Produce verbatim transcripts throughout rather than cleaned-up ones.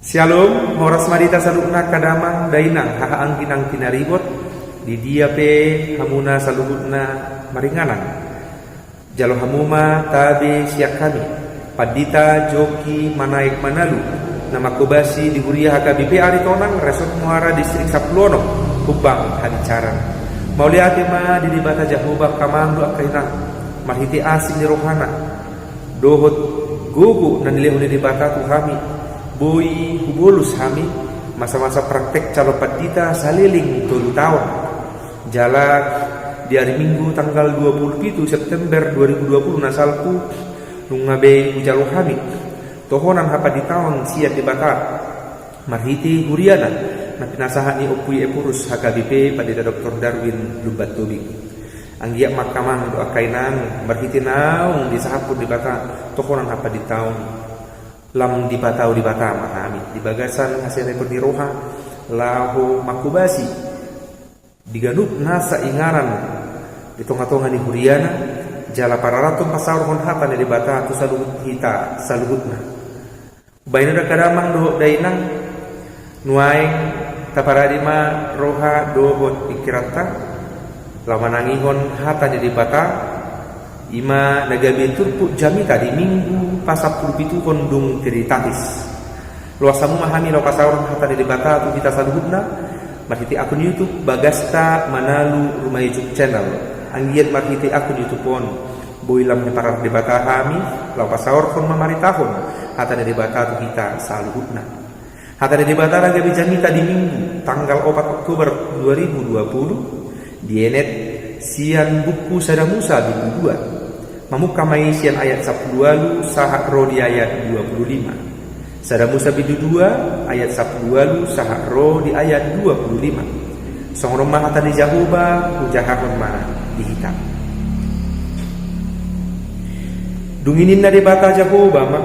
Syalom, horas ma di hita saluhutna angka damang dainang, haha anggi nang pinaribot, di dia pe hamuna saluhutna maringanan. Jalo hamu ma tabe sian hami, Pandita Joki Manaek Manalu, na manghobasi di Huria H K B P Aritonang, Resort Muara, Distrik Sampulu Onom, Humbang Halicaran. Mauliate ma di Debata Jahowa angka amang dohot angka inang, marhite asi ni rohana dohot gogo na nilehon ni Debata tu hami, boi hubolus hami masa-masa praktek calon pandita saleleng tolu taon. Jala di ari Minggu tanggal dua pulu pitu September dua ribu dua pulu na salpu, nunga be hujalo hami tohonan hapanditaon sian Debata marhite huriana na pinasahat ni Ompu I Ephorus H K B P Pandita Doktor Darwin Lumban Tobing. Anggiat ma angka amang dohot angka inang, marhite naung disahaphon Debata tohonan hapanditaon, lam dipatau Debata ma hami di bagasan hasehatan ni roha laho manghobasi di ganup nasa inganan di tonga-tonga ni huriana, jala pararathon pasaorhon hata ni Debata tu saluhut hita saluhutna. Baen do angka damang dohot dainang, nuaeng taparade ma roha dohot pingkiranta laho manangihon hata ni Debata, i ma na gabe turpuk jamita di Minggu pasampulu pituhon dung Trinitatis. Loas hamu ma hami laho pasaorhon hata ni Debata tu hita saluhutna marhite akun YouTube Bagasta Manalu Ruma Ijuk Channel. Anggiat marhite akun YouTube on boi lam diparade Debata hami laho pasaorhon mamaritahon hata ni Debata tu hita saluhutna. Hata ni Debata na gabe jamita di Minggu tanggal opat Oktober dua ribu dua pulu, dienet sian buku Sada Musa bindu dua. Mamungka ma i sian ayat sampulu ualu sahat ro di ayat dua pulu lima. Sada Musa bindu dua ayat sampulu ualu sahat ro di ayat dua pulu lima. Songon on ma hata ni Jahowa, hujahahon ma di hita. Dung i ninna Debata Jahowa ma,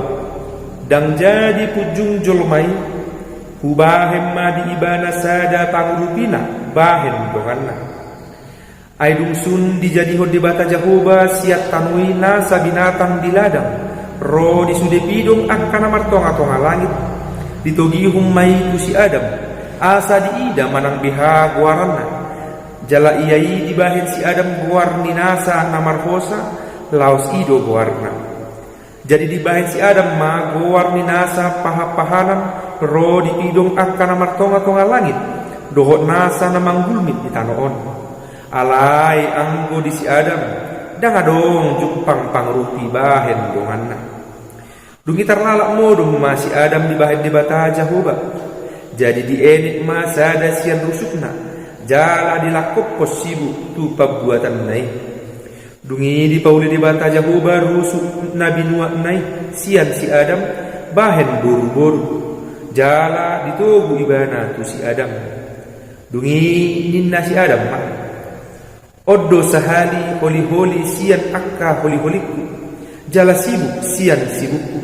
ndang jadi punjung jolma i, hubahen ma di ibana sada pangurupina bahen donganna. Ai dung sun dijadihon Debata Jahowa sian tano i nasa binatang di ladang, ro di sude pidong angka na martonga-tonga langit, ditogihon ma i tu si Adam, asa diida manang beha goaranna. Jala ia i dibahen si Adam goar ni nasa na marhosa, laos i do goarna. Jadi dibahen si Adam ma goar ni nasa pahan-pahanan ro di pidong angka na martonga-tonga langit, dohot nasa na manggulmit di tano on. Alai anggo di si Adam, ndang adong jumpang pangurupi bahen donganna. Dung i tarlalap modom ma si Adam dibahen Debata Jahowa. Jadi dienet ma sada sian rusukna, jala dilangkophon sibuk tu pambuatanna i. Dung i dipauli Debata Jahowa rusuk na binuatna i sian si Adam bahen boru-boru, jala ditogu ibana tu si Adam. Dung i ninna si Adam ma, on do sahali holi-holi sian angka holi-holingku, jala sibuk sian sibukku.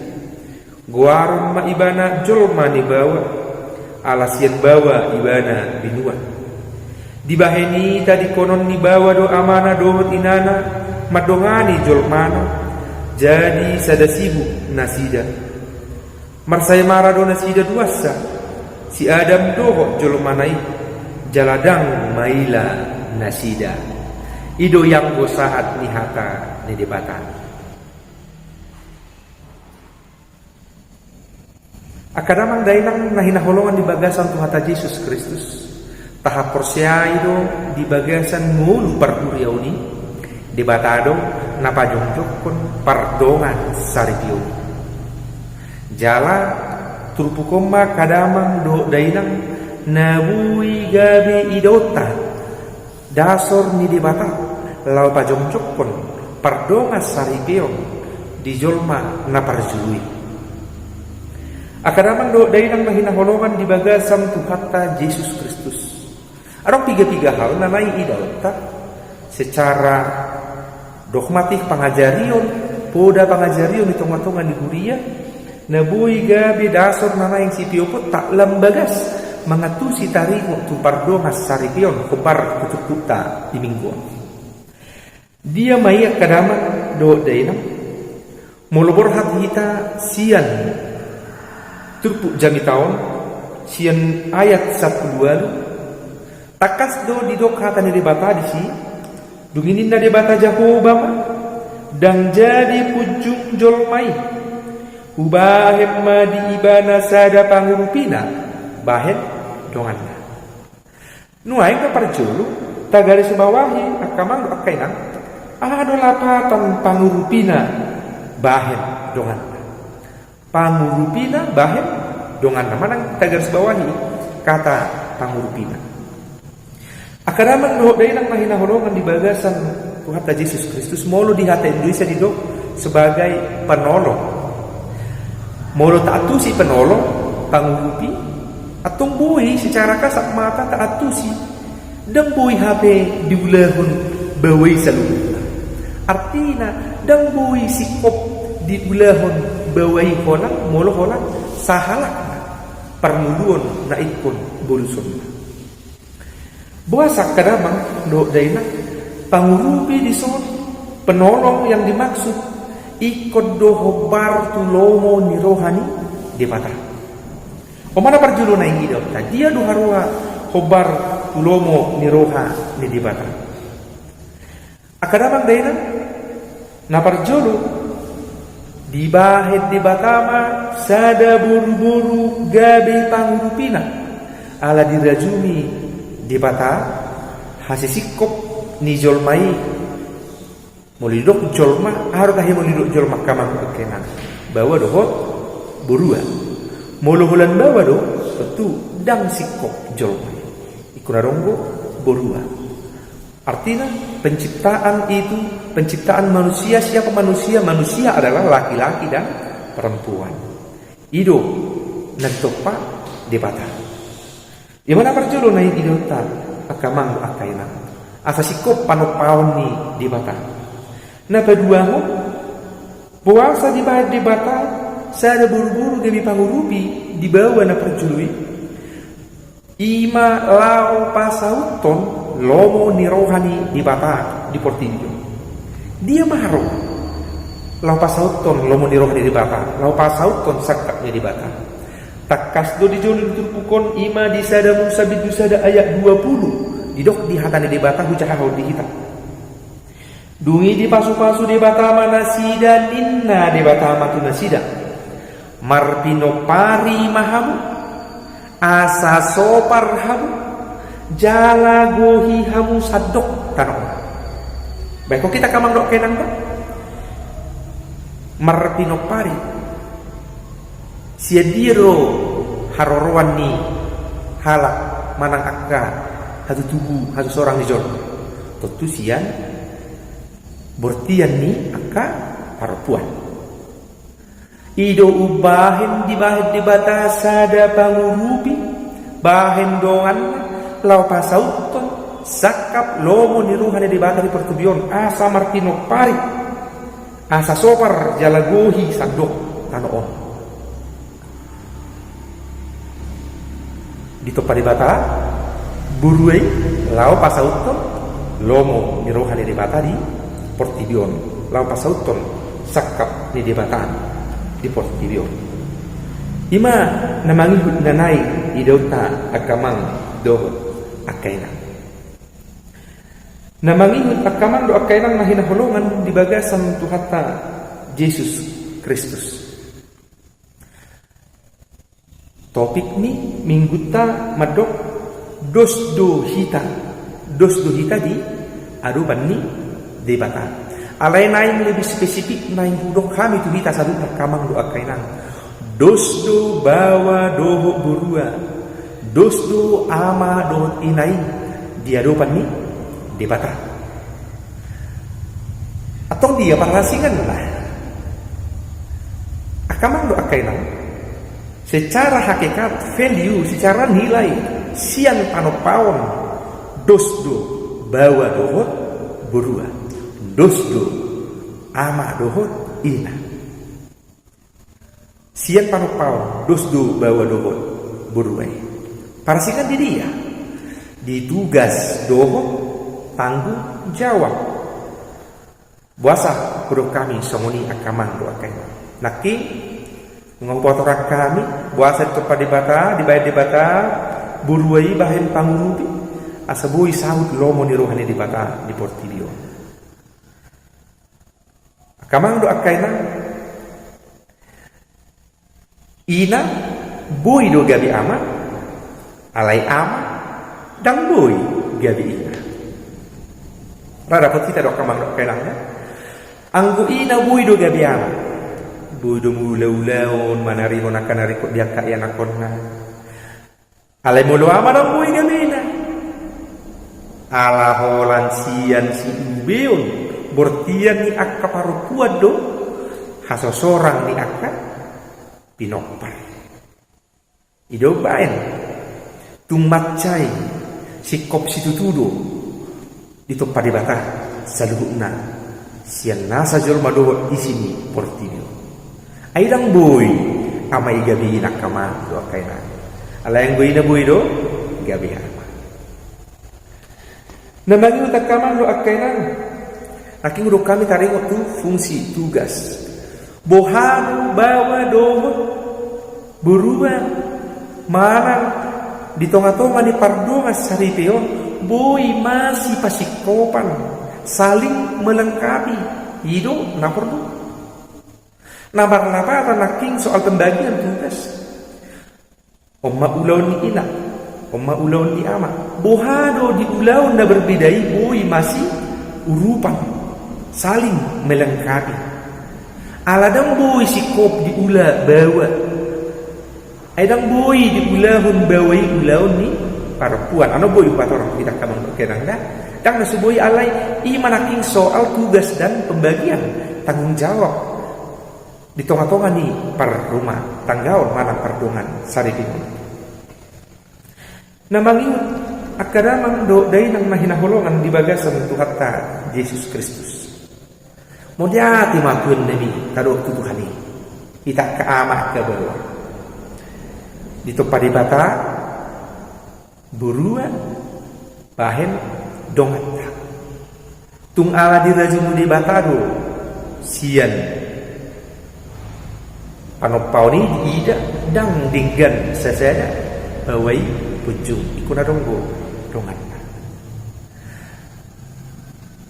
Goaron ma ibana jolma ni baoa, ala sian baoa ibana binuat. Dibahen i tadingkonon ni baoa do amana dohot inana mandongani jolmana, jadi sada sibuk nasida. Marsaemara do nasida duansa, si Adam dohot jolmana i, jala ndang maila nasida. I do ianggo sahat ni hata ni Debata. Angka damang dainang na hinaholongan di bagasan Tuhanta Jesus Kristus, tahaporseai do di bagasan ngolu parhuriaon i, Debata do na pajongjongkon pardongan saripeon. Jala turpuk on ma angka damang dohot dainang na boi gabe idaonta dasor ni Debata laho pajongjongkon pardongan saripeon di jolma na parjolo i. Angka damang dohot dainang na hinaholongan di bagasan Tuhanta Jesus Kristus, adong piga-piga hal na naeng idaonta secara dogmatik, pangajarion, poda pangajarion di tonga-tonga ni huria, na boi gabe dasor na naeng sipeoponta lam bagas mangantusi taringot tu pardongan saripeon hombar tu turpukta di Minggu on. Dia ma i angka damang dohot dainang? Molo borhat hita sian Turpuk jamita on, sian ayat sampulu ualu, tangkas do didok hata ni Debata disi. Dung i ninna Debata Jahowa ma, ndang jadi punjung jolma i. Hubahen ma di ibana sada pangurupina bahen donganna. Nuaeng na parjolo, tagaris bawahi angka amang dohot angka inang, aha do lapatan pangurupina bahen donganna. Pangurupina bahen donganna, manang tagaris bawahi kata pangurupina. Angka damang dohot dainang na hinaholongan di bagasan Tuhanta Jesus Kristus, molo di hata Indonesia didok sebagai penolong. Molo taantusi penolong, pangurupi, antong boi secara kasat mata taantusi, ndang boi hape diulahon baoa i saluhutna. Artina, ndang boi singkop diulahon baoa i holan, molo holan sahalakna parngoluon na ingkon bolusonna. Boasa angka damang dohot dainang, pangurupi dison, penolong yang dimaksud, ingkon do hombar tu lomo ni roha ni Debata. On ma na parjolo naeng idaonta, dia do haroa hombar tu lomo ni roha ni Debata. Angka damang dainang, na parjolo, dibahen Debata ma sada boruboru gabe pangurupina, ala dirajumi Debata hasisingkop ni jolma i. Molo didok jolma, aha do tahe molo didok jolma angka amang dohot angka inang? Baoa dohot borua. Molo holan baoa do, tontu ndang singkop jolma i. Ingkon adong do borua. Artina, penciptaan itu, penciptaan manusia, siapa manusia? Manusia adalah laki-laki dan perempuan. I do na ditompa Debata. I ma na parjolo naeng idaonta angka amang dohot angka inang, asa singkop panompaon ni Debata. Na paduahon, boasa dibahen Debata sada boruboru gabe pangurupi di baoa na parjolo i? I ma laho pasauthon lomo ni roha ni Debata di portibi on. Dia ma haroa laho pasauthon lomo ni roha ni Debata, laho pasauthon sangkap ni Debata? Tangkas do di jolo ni turpuk on, i ma di sada Musa bindu sada ayat dua pulu, didok di hata ni Debata, hujahahon di hita. Dung i dipasupasu Debata ma nasida, ninna Debata ma tu nasida: Marpinompari ma hamu, asa sopar hamu, jala gohi hamu sandok tano on. Baik, hon hita angka amang dohot angka inang do. Marpinompari. Sian dia do haroroan ni halak manang angka hatutubu hatusorang ni jolma? Tontu sian bortian ni angka parompuan. I do umbahen dibahen Debata sada pangurupi bahen donganna laho pasauthon sangkap lomo ni roha ni Debata di portibi on, asa marpinompari, asa sopar jala gohi sandok tano on. Ditompa Debata borua i laho pasauthon lomo ni roha ni Debata di portibi on, laho pasauthon sangkap ni Debata di portibi on. I ma na mangihut na naeng idaonta angka amang dohot angka inang. Na mangihut angka amang dohot angka inang na hinaholongan di bagasan Tuhanta Jesus Kristus. Topik ni minggunta mandok, dos do hita, dos do hita di adopan ni Debata. Alai naeng lebih spesifik naeng hudok hami tu hita saluhutna angka amang dohot angka inang. Dos do baoa dohot borua, dos do ama dohot ina i di adopan ni Debata. Antong dia parhasinganna? Angka amang dohot angka inang, secara hakikat, value, secara nilai, sian panompaon, dos do baoa dohot borua, dos do ama dohot ina. Sian panompaon, dos do baoa dohot borua i. Parhasingan di dia? Di tugas dohot tanggung jawab. Boasa hudok hami songon i angka amang dohot angka inang? Nangkin, Nunga hupatorang hami, boasa ditompa Debata, dibaen Debata borua i bahen pangurupi, asa boi saut lomo ni roha ni Debata di portibi on. Angka amang dohot angka inang, ina boi do gabe ama, alai ama ndang boi gabe ina. Ra dapot hita do angka amang dohot angka inang, ya? Anggo ina boi do gabe ama, boi do mangula-ulaon, manarihon angka na ringkot di angka ianakhonna. Alai molo ama ndang boi gabe ina, ala holan sian siubeon, bortian ni angka parompuan do hasosorang ni angka pinompar. I do umbaen, tung mansai singkop situtu do ditompa Debata saluhutna sian nasa jolma dohot isi ni portibi on. Ai ndang boi ama i gabe ina, angka amang dohot angka inang. Alai anggo ina boi do gabe ama. Na mangihut angka amang dohot angka inang, nangkin hudok hami taringot tu fungsi, tugas. Boha do baoa dohot borua manang di tonga-tonga ni pardongan saripe on boi masipasingkopan, saling melengkapi, i do na porlu. Na marlapatan nangkin soal pembagian tugas. On ma ulaon ni ina, on ma ulaon ni ama. Boha do di ulaon na berbeda i boi masiurupan, saling melengkapi. Ala ndang boi singkop diula baoa. Ai ndang boi diulahon baoa i ulaon ni parompuan. Ano boi hupatorang tu hita angka amang dohot angka inang da. Ndang na so boi, alai i ma nangkin soal tugas dan pembagian tanggung jawab di tonga-tonga ni parrumatanggaon manang pardongan saripe on. Na mangihut angka damang dohot dainang na hinaholongan di bagasan Tuhanta Jesus Kristus. Mauliate ma tu Tuhan nami, tadok tu Tuhan i. Hita angka ama, angka baoa, ditompa Debata borua bahen donganta. Tung ala dirajumi Debata do sian panompaon i, diida ndang denggan sasada baoa i punjung, ingkon adong do donganna.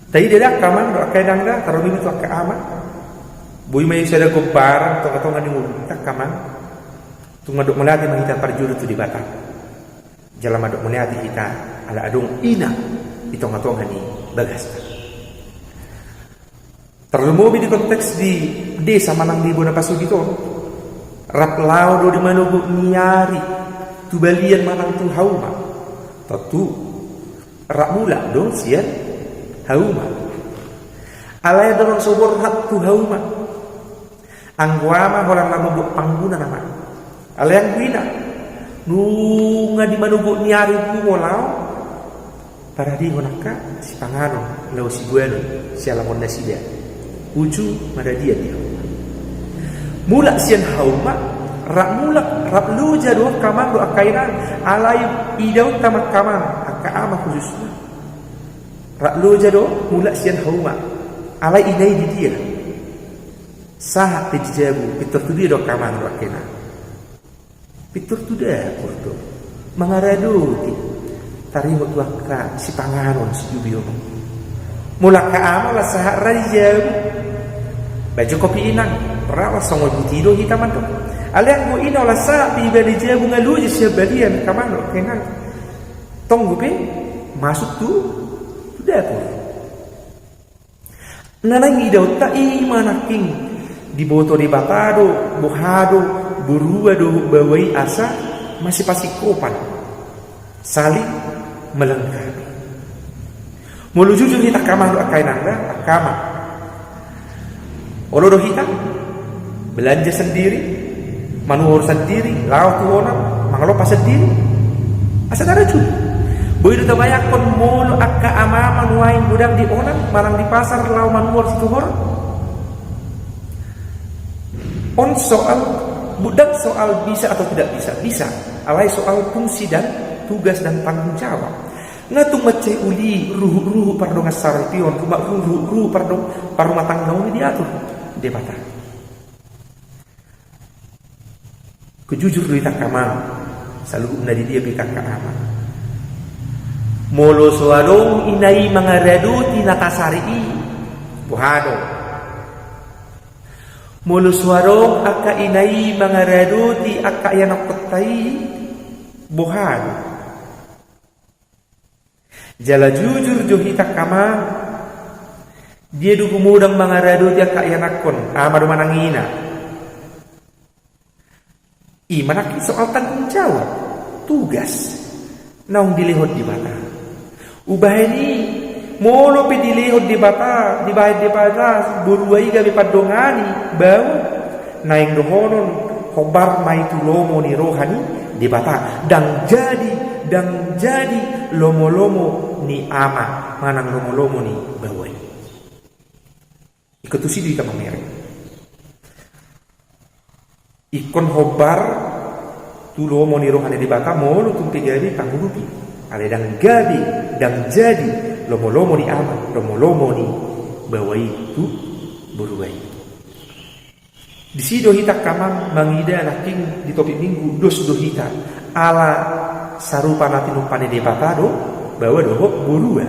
Taida da angka amang dohot angka inang da, tarlumobi tu angka ama. Boi ma i sada gombaran tonga-tonga ni ngolunta angka amang. Tung mandok mauliate ma hita parjolo tu Debata. Jala mandok mauliate hita ala adong ina di tonga-tonga ni bagasta. Tarlumobi di konteks di desa manang di bona pasogit on, rap laho do di manogot ni ari tu balian manang tu hauma. Tontu rap mulak do sian hauma. Alai adong so borhat tu hauma. Anggo ama holan na mambuat pangguna nama. Alai anggo ina, nunga di manogot ni ari pungu laho, paradehon angka sipanganon laho siboanon sialaman nasida. Uju maradian di hauma. Mulak sian hauma, rap mulak, rap loja do angka amang dohot angka inang, alai idaonta ma angka amang, angka ama khususna. Rap loja do mulak sian hauma, alai ina i di dia? Sahat pe di jabu, pintor tu dia do angka amang dohot angka inang? Pintor tu dapur do. Mangaradoti. Taringot tu angka sipanganon siubeon. Molo angka ama las sahat ra di jabu, baen jo kopi inang, ra las songon buti do hita mandok. Alai anggo ina las sahat pe iba di jabu, nga loja sian balian angka amang dohot angka inang, tonggo pe masuk tu, tu dapur. Na naeng idaonta i ma nangkin, diboto Debata do boha do borua dohot baoa i asa masipasingkopan, saling melengkapi. Molo jujur hita angka amang dohot angka inang da, angka ama, olo do hita belanja sendiri, manuhor sendiri, laho tu onan, mangalompa sendiri? Asa taraju. Boi do tabayangkon molo angka ama-ama nuaeng godang di onan manang di pasar laho manuhor situhor? On soal, bukan soal bisa atau tidak bisa, bisa. Alai soal fungsi dan tugas dan tanggung jawab. Nga tung mansai uli ruhut-ruhut pardongan saripe on, ruhut-ruhut pardong-, parrumatanggaon i diatur Debata. Ingkon jujur do hita angka amang, saluhutna di dia pe hita angka amang. Molo so adong ina i mangaradoti na tasari i, boha do? Molo so adong angka ina i mangaradoti angka ianakkonta i, boha do? Jala jujur jo hita angka amang, dia do gumodang mangaradoti angka ianakkon, ama do manang ina? I ma nangkin soal tanggung jawab, tugas naung dilehon Debata. Umbahen i, molo pe dilehon Debata, dibahen Debata borua i gabe pandongani baoa, naeng dohonon hombar ma i tu lomo ni roha ni Debata, ndang jadi, ndang jadi lomolomo ni ama manang lomolomo ni baoa i. Ingkon tusi do hita mamereng. Ingkon hombar tu lomo ni roha ni Debata molo tung pe gabe pangurupi. Alai ndang gabe, ndang jadi lomolomo ni ama, lomolomo ni baoa i tu borua i. Disi do hita angka amang mangida nangkin di topik Minggu, dos do hita. Ala sarupa na tinumpa ni Debata do baoa dohot borua.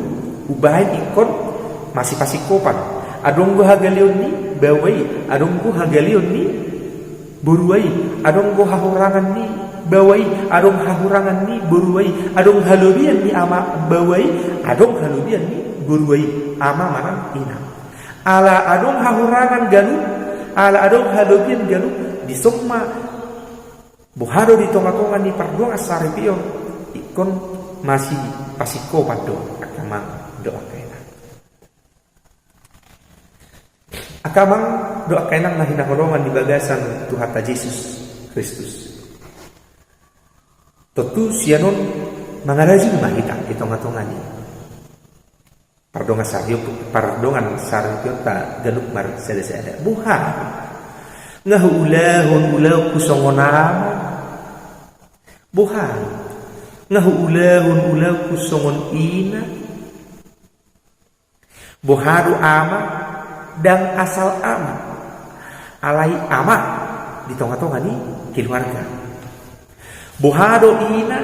Umbahen ingkon masipasingkopan. Adong do hagaleon ni baoa i, adong do hagaleon ni borua i, adong do hahurangan ni baoa i, adong hahurangan ni borua i, adong halobian ni ama baoa i, adong halobian ni borua i, ama manang ina. Ala adong hahurangan ganup, ala adong halobian ganup, dison ma boha do di tongatonga ni pardongan saripeon, ingkon masipasingkopan do angka amang dohot angka inang. Angka amang dohot angka inang na hinaholongan di bagasan Tuhanta Jesus Kristus. Tontu sian on mangarajumi ma hita di tongatonga ni pardongan saripeon, pardongan saripeonta ganup marsadasada. Boha? Nga huulahon ulaonku songon ama? Boha? Nga huulahon ulaonku songon ina? Boha do ama? Ndang asal ama. Alai ama di tongatonga ni keluarga. Boha do ina?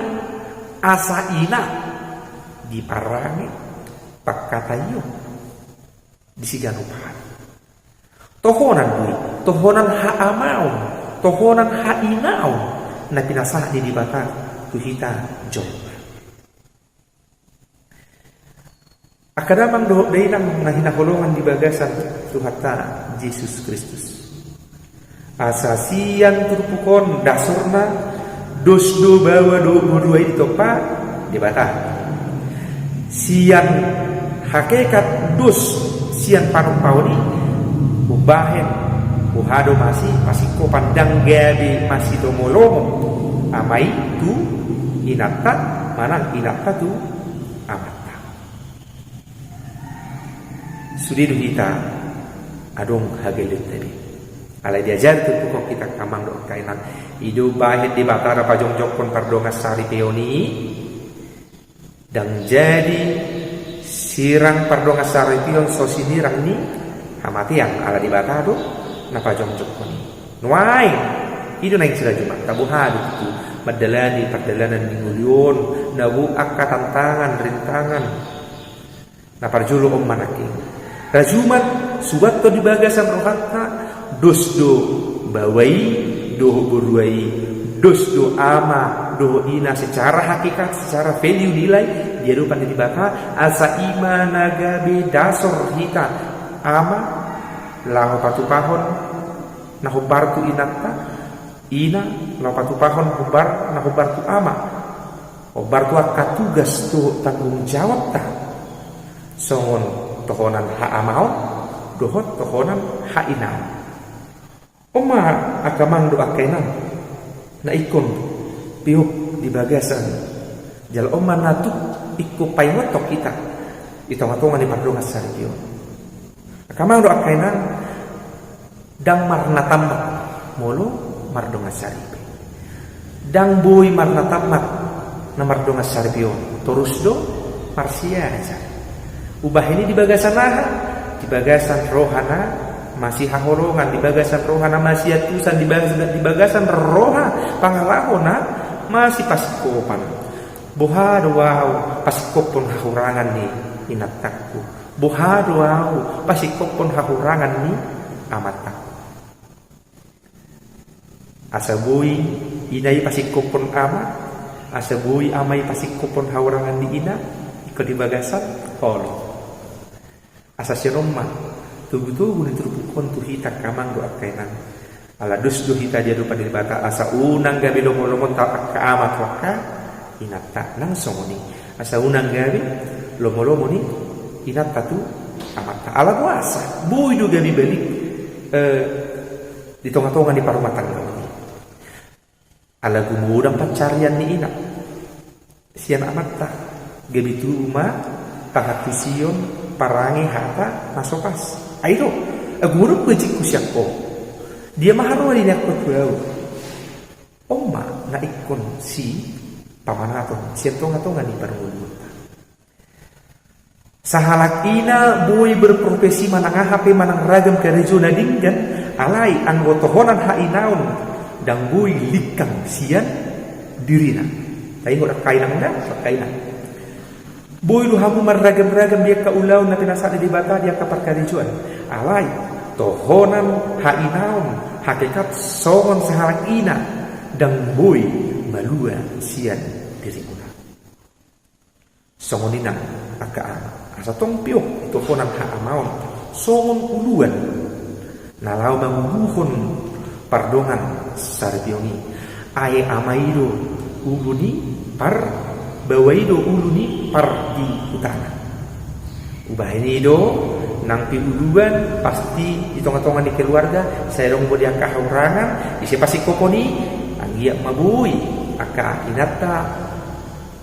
Asa ina di parange, pangkataion, di siganup hal. Tohonan do i, tohonan haamaon, tohonan hainaon na pinasahat ni Debata tu hita jolma. Angka damang dohot dainang na hinaholongan di bagasan Tuhanta Jesus Kristus. Asa sian turpuk on dasorna dos do baoa dohot borua i ditompa Debata. Sian hakikat dos sian panumpaon i umbahen boha do masipasingkopan, ndang gabe masilomolomo ama i tu inanta manang inanta tu amanta. Sude do hita adong hagaleonta be. Alai diajari turpuk on hita angka amang dohot angka inang, i do bahen Debata na pajongjongkon pardongan saripeon i. Ndang jadi sirang pardongan saripeon so sinirang ni hamatean, ala Debata do na pajongjongkon i. Nuaeng i do naeng sirajumanta, boha do tutu mandalani pardalanan ni ngolu on na boi angka tantangan rintangan. Na parjolo on ma nangkin, rajuman suanhon di bagasan rohanta, dos do baoa i dohot borua i, dos do ama dohot ina secara hakikat, secara value nilai di adopan ni Debata. Asa i ma na gabe dasor hita, ama laho patupahon na hombar tu inanta, ina laho patupahon hombar na hombar tu ama, hombar tu angka tugas dohot tanggung jawabta songon tohonan haamaon dohot tohonan hainaon. On ma angka amang dohot angka inang na ingkon piop di bagasan, jala on ma na tuk ingkon paingothon hita di tongatonga ni pardongan saripeon. Angka amang dohot angka inang, ndang marnatammat molo mardongan saripe. Ndang boi marnatammat na mardongan saripe on, torus do marsiajar. Umbahen i di bagasan aha? Di bagasan roha na masihaholongan di bagasan roha na masiantusan, di bagas-, di bagasan roha pangalaho na masipasingkopan. Boha do ahu pasingkophon hahurangan ni inantangku? Boha do ahu pasingkophon hahurangan ni amantangku? Asa boi ina i pasingkophon ama, asa boi ama i pasingkophon hahurangan ni ina, ingkon di bagasan holong. Asa sian on ma togutogu ni turpuk on tu hita angka amang dohot angka inang. Ala dos do hita di adopan ni Debata, asa unang gabe lomolomon ta angka ama tu angka inanta, nang songon i. Asa unang gabe lomolomon ni inanta tu amanta. Ala boasa? Boi do gabe balik, eh, di tongatonga ni parrumatanggaon i. Ala gumodang pansarian ni ina sian amanta, gabe tubu ma pangantusion, parange, hata na so pas. Ai do, gumodang bajingku sian ho. Dia ma haroa ni niangkon tu ahu? On ma na ingkon sipamanaton sian tongatonga ni parngoluonta. Sahalak ina boi berprofesi manang aha pe, manang ragam karejo na denggan, alai anggo tohonan hainaon ndang boi lingkang sian dirina. Taingot angka inang da, angka inang. Boi do hamu marragamragam di angka ulaon na pinasahat ni Debata di angka parkarejoan. Alai tohonan hainaon, hakikat songon sahalak ina, ndang boi malua sian dirimuna. Songon i nang angka ama, asa tong pe on di tohonan haamaon songon uluan na laho manguluhon pardongan saripeon i. Ai ama i do ulu ni par-, baoa i do ulu ni pardihutana. Umbahen i do, nang pe uluan pasti di tongatonga ni keluarga sai adong do di angka hahurangan, ise pasingkophon i? Anggiat ma boi angka inanta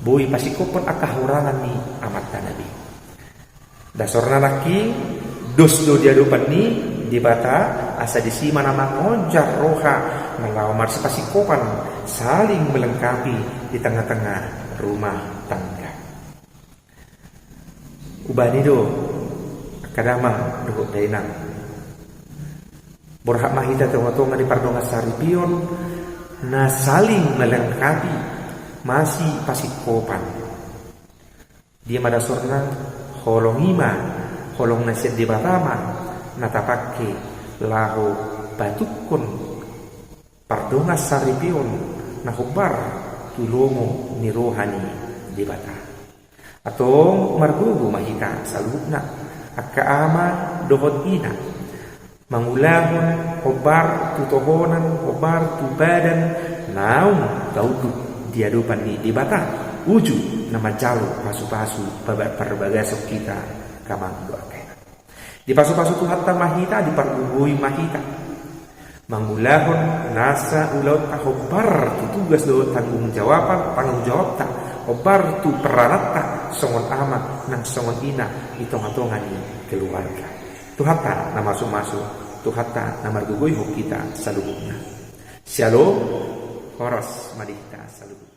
boi pasingkophon angka hahurangan ni amantana be. Dasorna nangkin, dos do di adopan ni Debata, asa disi ma na mangonjar roha na laho marsipasingkopan saling melengkapi di tengah-tengah rumah tangga. Umbahen i do, angka damang dohot dainang, borhat ma hita tongatonga ni pardongan saripeon na saling melengkapi, masipasingkopan. Dia ma dasorna, holong i ma, holong na sian Debata ma na tapangke laho patungkon pardongan saripeon na hombar tu lomo ni roha ni Debata. Antong margogo ma hita saluhutna, angka ama dohot ina, mangulahon hombar tu tohonan, hombar tu padan naung taunduk di adopan ni Debata, uju na manjalo pasupasu paba-, parbagason hita, angka amang dohot angka inang. Dipasupasu Tuhanta ma hita, dipargogoi ma hita mangulahon nasa ulaonta hombar tu tugas dohot tanggung jawaban, tanggung jawabta, hombar tu perananta songon ama nang songon ina di tongatonga ni keluarga. Tuhanta na masumasu, Tuhanta na margogoihon hita saluhutna. Syalom, horas ma di hita saluhutna.